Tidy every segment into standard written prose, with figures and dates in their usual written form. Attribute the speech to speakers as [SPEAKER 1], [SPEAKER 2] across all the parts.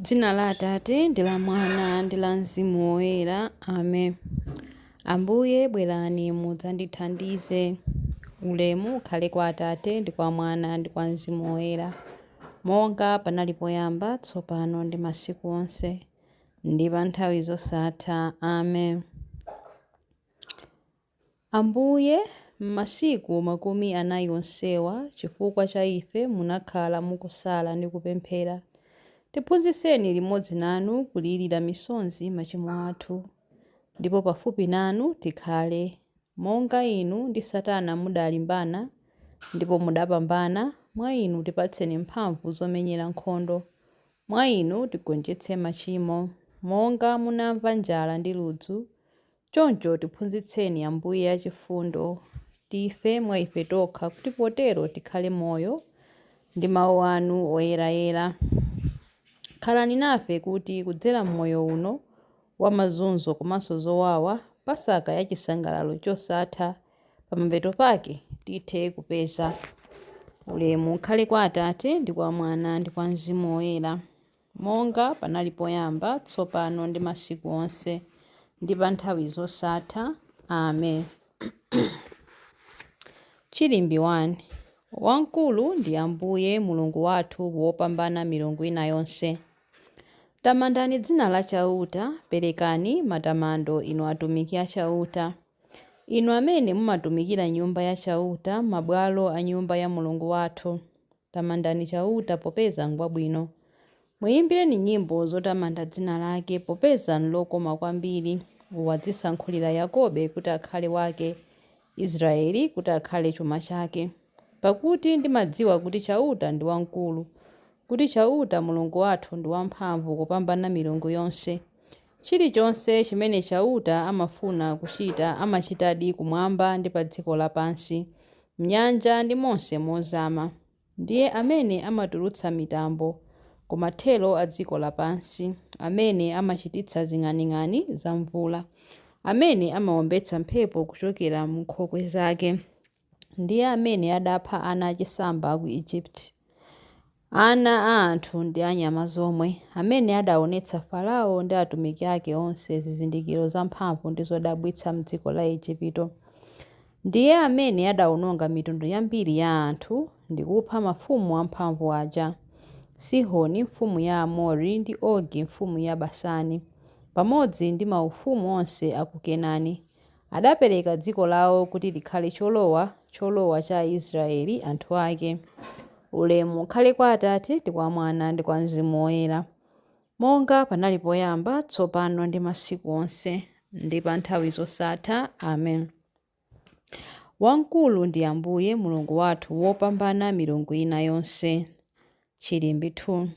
[SPEAKER 1] Dzina la Atate ndi la Mwana ndi la Mzimu Woyera. Amen. Ambuye bwerani mudzandithandize. Ulemu ukhale kwa Atate ndi kwa Mwana ndi kwa Mzimu Woyera, monga panali poyamba, tsopano ndi masiku onse, ndi pa nthawi zosatha. Amen. Ambuye, m'masiku 40 onsewa, chifukwa cha ife munakhala mukusala ndi kupemphera. Tiphunzitseni limodzi nanu kulirira misozi machimo athu, ndipo pafupi nanu tikhale, monga inu ndi Satana mudalimbana ndipo mudapambana. Mwa inu tipatseni mphamvu zomenyera nkhondo, mwa inu tigonjetse machimo. Monga munamva njala ndi ludzu, choncho tiphunzitseni Ambuye achifundo, tife mwa ife tokha kuti potero tikhale moyo ndi mawu anu oyerayera. Khalani nafe kuti kudzera m'moyo uno wa mazunzo komanso zowawa, Pasaka ya chisangalalo chosatha, pamapeto pake tithe kupeza. Ulemu ukhale kwa Atate ndi kwa Mwana ndi kwa Mzimu Woyera, monga panali poyamba, tsopano ndi masiku onse, ndi pa nthawi zosatha. Amen. Chilimbi 1. Wamkulu ndi Ambuye Mulungu wathu wopambana milungu ina yonse. Tamandani dzina la Chauta, perekani matamando inu atumiki a Chauta. Inu amene mumatumikira nyumba ya Chauta, mabwalo a nyumba ya Mulungu wathu. Tamandani Chauta popeza ngwabwino. Muyimbireni nyimbo zotamanda dzina lake popeza nlokoma kwambiri. Wadzisankhulira Yakobe kuti akhale wake, Israeli kuti akhale chuma chake. Pakuti ndimadziwa kuti Chauta ndi wamkulu, kuti Chauta Mulungu wathu ndi wamphamvu kupambana milungu yonse. Chilichonse chimene Chauta amafuna kuchita amachitadi kumwamba ndi pa dziko lapansi, m'nyanja ndi monse mozama. Ndiye amene amatulutsa mitambo kumathero a dziko lapansi, amene amachititsa zing'aning'ani za mvula, amene amawombetsa mphepo kuchokera m'nkhokwe zake. Ndiye amene adapha ana achisamba a ku Egypt, ana a anthu ndi a nyama zomwe, amene adaonetsa Farao ndi atumiki ake onse zizindikiro zamphamvu ndi zodabwitsa m'dziko la Igupto. Ndiye amene adawononga mitundu yambiri ya anthu ndi kupha mafumu amphamvu aja, Sihoni mfumu ya Aamori ndi Ogi mfumu ya Basani, pamodzi ndi maufumu onse a ku Kenani. Adapereka dziko lawo kuti likhale cholowa, cholowa cha Aisraeli anthu ake. Ulemu ukhale kwa Atate ndi kwa Mwana ndi kwa Mzimu Woyera, monga panali poyamba, tsopano ndi masiku onse, ndi pa nthawi zosatha. Amen. Wamkulu ndi Ambuye Mulungu wathu wopambana milungu ina yonse. Chilimbi 2.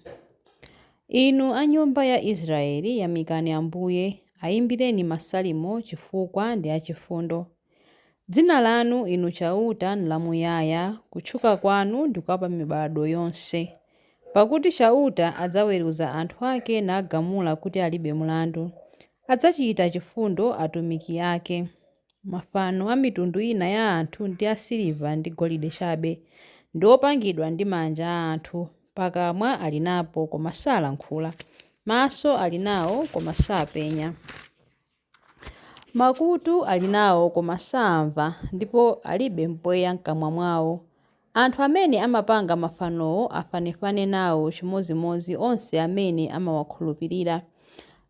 [SPEAKER 1] Inu a nyumba ya Israeli, yamikani Ambuye, ayimbireni masalimo chifukwa ndi achifundo. Dzina lanu, inu Chauta, nlamuyaya, kutchuka kwanu ndi kwa pa mibado yonse. Pakuti Chauta adzaweruza anthu ake nagamula kuti alibe mlandu. Adzachita chifundo atumiki ake. Mafano a mitundu ina ya anthu ndi asiliva ndi golide chabe, ndi opangidwa ndi manja a anthu. Pakamwa ali napo koma salankhula, maso ali nawo koma sapenya. Makutu ali nawo koma samva, ndipo alibe mpweya m'kamwa mwawo. Anthu amene amapanga mafanowo afanefane nawo chimodzimodzi onse amene amawakhulupirira.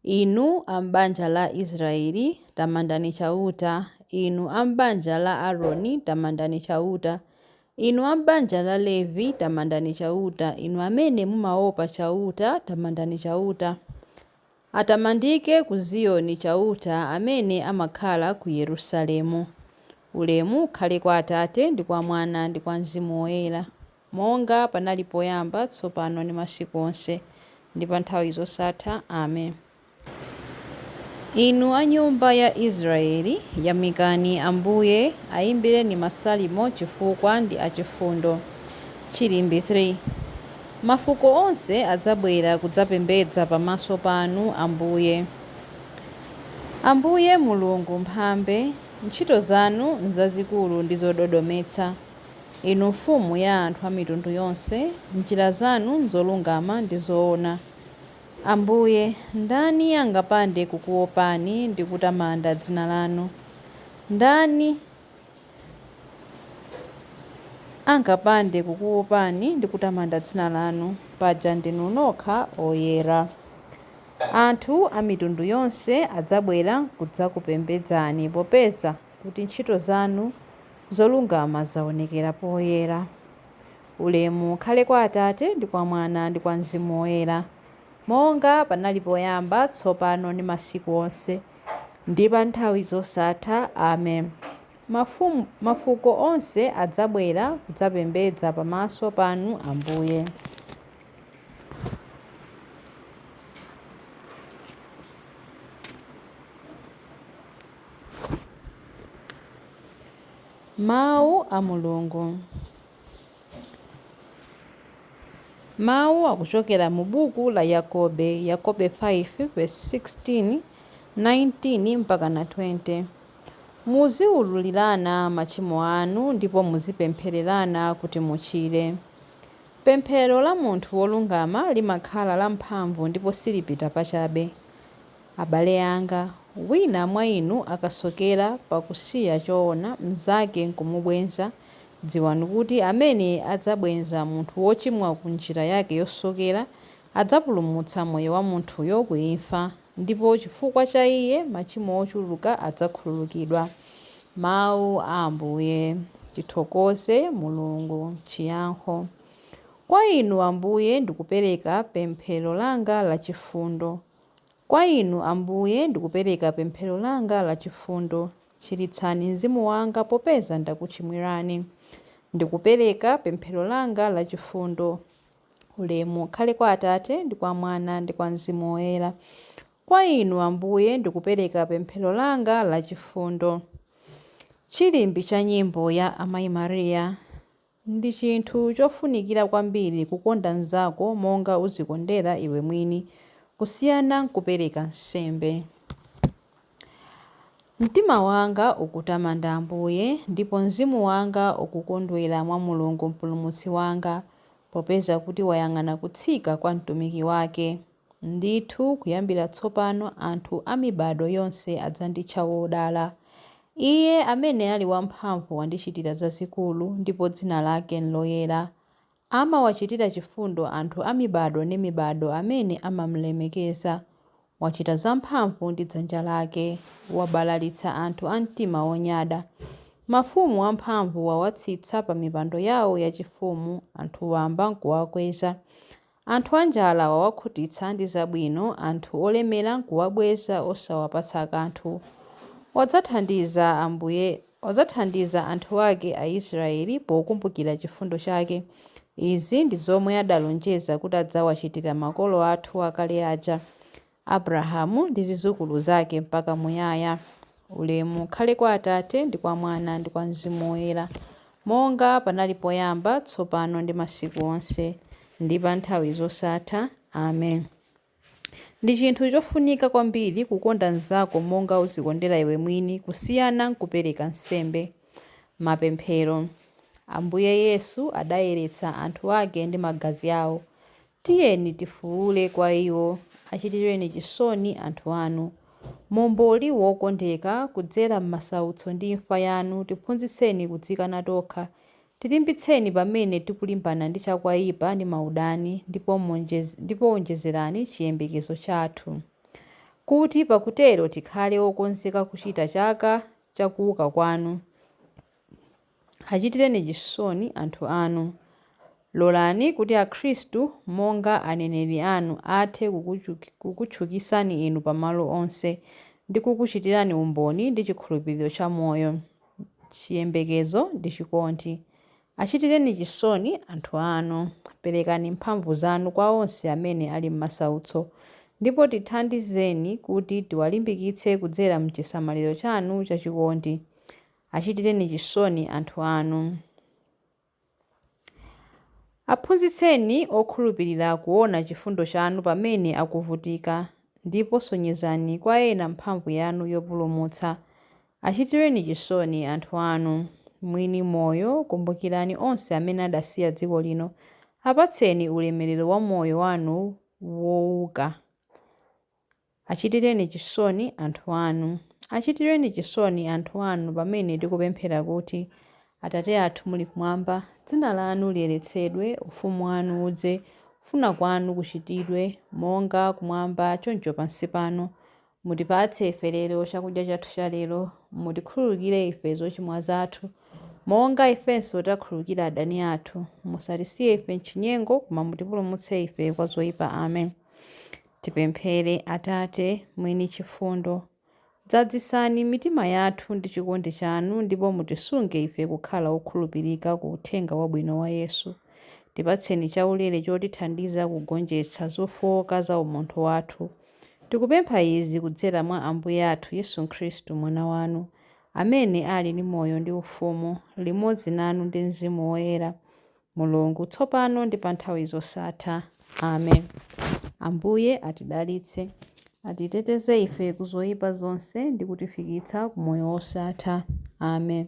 [SPEAKER 1] Inu a m'banja la Israeli, tamandani Chauta. Inu a m'banja la Aaroni, tamandani Chauta. Inu a m'banja la Levi, tamandani Chauta. Inu amene mumaopa Chauta, tamandani Chauta. Atamandike ku Ziyoni Chauta amene amakhala ku Yerusalemu. Ulemu ukhale kwa Atate ndi kwa Mwana ndi kwa Mzimu Woyera, monga panali poyamba, tsopano ndi masiku onse, ndi pa nthawi zosatha. Amen. Inu a nyumba ya Israeli, yamikani Ambuye, ayimbireni masalimo chifukwa ndi achifundo. Chilimbi 3. Mafuko onse adzabwera kudzapembedza pamaso panu, Ambuye. Ambuye Mulungu Mphambe, ntchito zanu nzazikulu ndi zododometsa. Inu mfumu ya anthu a mitundu yonse, njira zanu nzolungama ndi zoona. Ambuye, ndani angapande kukuopani ndi kutamanda dzina lanu? Ndani angapande kukuopani ndi kutamanda dzina lanu? Paja ndinu nokha oyera. Anthu a mitundu yonse adzabwera kudzakupembedzani popeza kuti ntchito zanu zolungama zaonekera poyera. Ulemu ukhale kwa Atate ndi kwa Mwana ndi kwa Mzimu Woyera, monga panali poyamba, tsopano ndi masiku onse, ndi pa nthawi zosatha. Amen. Mafumu, mafuko onse adzabwera kudzapembedza pamaso panu Ambuye. Mawu a Mulungu. Mawu akuchokera mu buku la Yakobe, Yakobe 5 verse 16, 19 mpaka na 20. Muziwululirana machimo anu ndipo muzipemphererana kuti muchire. Pemphero la munthu wolungama limakhala lamphamvu ndipo silipita pachabe. Abale anga, wina mwa inu akasokera pakusiya choona, mnzake nkumubwenza, dziwani kuti amene adzabwenza munthu wochimwa ku njira yake yosokera, adzapulumutsa moyo wa munthuyo ku imfa, ndipo chifukwa cha iye machimo ochuluka adzakhululukidwa. Mawu a Ambuye. Tithokoze Mulungu. Chiyankho. Kwa inu Ambuye ndikupereka pemphero langa lachifundo. Kwa inu Ambuye ndikupereka pemphero langa lachifundo. Chiritsani mzimu wanga popeza ndakuchimwirani. Ndikupereka pemphero langa lachifundo. Ulemu ukhale kwa Atate ndi kwa Mwana ndi kwa Mzimu Woyera. Kwa inu Ambuye ndikupereka pemphero langa lachifundo. Chilimbi cha nyimbo ya Amayi Mariya. Ndi chinthu chofunikira kwambiri kukonda mnzako monga uzikondera iwe mwini, kusiyana nkupereka nsembe. Mtima wanga ukutamanda Ambuye, ndipo mzimu wanga ukukondwera mwa Mulungu Mpulumutsi wanga, popeza kuti wayang'ana kutsika kwa mtumiki wake. Ndithu kuyambira tsopano anthu a mibado yonse adzanditcha wodala. Iye amene ali wamphamvu wandichitira zazikulu, ndipo dzina lake nloyera. Amawachitira chifundo anthu a mibado ndi mibado amene amamlemekeza. Wachita zamphamvu ndi dzanja lake, wabalalitsa anthu a mtima wonyada. Mafumu amphamvu wawatsitsa pa mipando yawo yachifumu, anthu wamba nkuwakweza. Anthu anjala wawakhutitsa ndi zabwino, anthu olemera nkuwabweza osawapatsa kanthu. Wadzathandiza Ambuye, wadzathandiza anthu ake Aisraeli pokumbukira chifundo chake. Izi ndi zomwe adalonjeza kuti adzawachitira makolo athu akale aja, Abrahamu ndi zidzukulu zake mpaka muyaya. Ulemu ukhale kwa Atate ndi kwa Mwana ndi kwa Mzimu Woyera, monga panali poyamba, tsopano ndi masiku onse, ndi pa nthawi zosatha. Amen. Ndi chinthu chofunika kwambiri kukonda mnzako monga uzikondera iwe mwini, kusiyana nkupereka nsembe. Mapemphero. Ambuye Yesu adayeretsa anthu ake ndi magazi awo. Tiyeni tifuwule kwa iwo, achitireni chisoni anthu anu. Momboli wokondeka, kudzera m'masautso ndi imfa yanu, tiphunzitseni kudzikana tokha. Tilimbitseni pamene tikulimbana ndi chakwaipa ndi maudani, ndipo onjezerani chiyembekezo chathu. Kuti pakutero tikhale okonzeka kuchita chaka cha kuuka kwanu. Achitireni chisoni anthu anu. Lolani kuti Akhristu, monga aneneri anu, athe kukutchukitsani inu pamalo onse, ndi kukuchitirani umboni ndi chikhulupiriro cha moyo, chiyembekezo ndi chikondi. Achitireni chisoni anthu anu. Perekani mphamvu zanu kwa onse amene ali m'masautso, ndipo tithandizeni kuti tiwalimbikitse kudzera m'chisamaliro chanu chachikondi. Achitireni chisoni anthu anu. Aphunzitseni okhulupirira kuona chifundo chanu pamene akuvutika, ndipo sonyezani kwa ena mphamvu yanu yopulumutsa. Achitireni chisoni anthu anu. Mwini moyo, kumbukirani onse amene adasiya dziko lino. Apatseni ulemerero wa moyo wanu wouka. Achitireni chisoni anthu anu. Achitireni chisoni anthu anu pamene tikupemphera kuti, Atate athu muli kumwamba, dzina lanu liyeretsedwe, ufumu wanu udze, kufuna kwanu kuchitidwe, monga kumwamba choncho pansi pano. Mutipatse ife lero chakudya chathu cha lero. Mutikhululukire ife zochimwa zathu, monga ifenso takhululukira adani athu. Musatisiye ife m'chinyengo, koma mutipulumutse ife kwa zoyipa. Amen. Tipemphere Atate mwini chifundo. Dzadzitsani mitima yathu ndi chikondi chanu ndipo mutisunge ife kukhala okhulupirika ku uthenga wabwino wa Yesu. Tipatseni chaulere chotithandiza kugonjetsa zofowoka za umunthu wathu. Tikupempha izi kudzera mwa Ambuye athu Yesu Khristu Mwana wanu, amene ali ndi moyo ndi ufumu, limodzi nanu ndi Mzimu Woyera, Mulungu, tsopano ndi pa nthawi zosatha. Amen. Ambuye atidalitse, atiteteze ife ku zoyipa zonse ndi kutifikitsa ku moyo wosatha. Amen.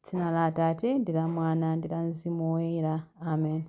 [SPEAKER 1] Dzina la Atate ndi la Mwana ndi la Mzimu Woyera. Amen.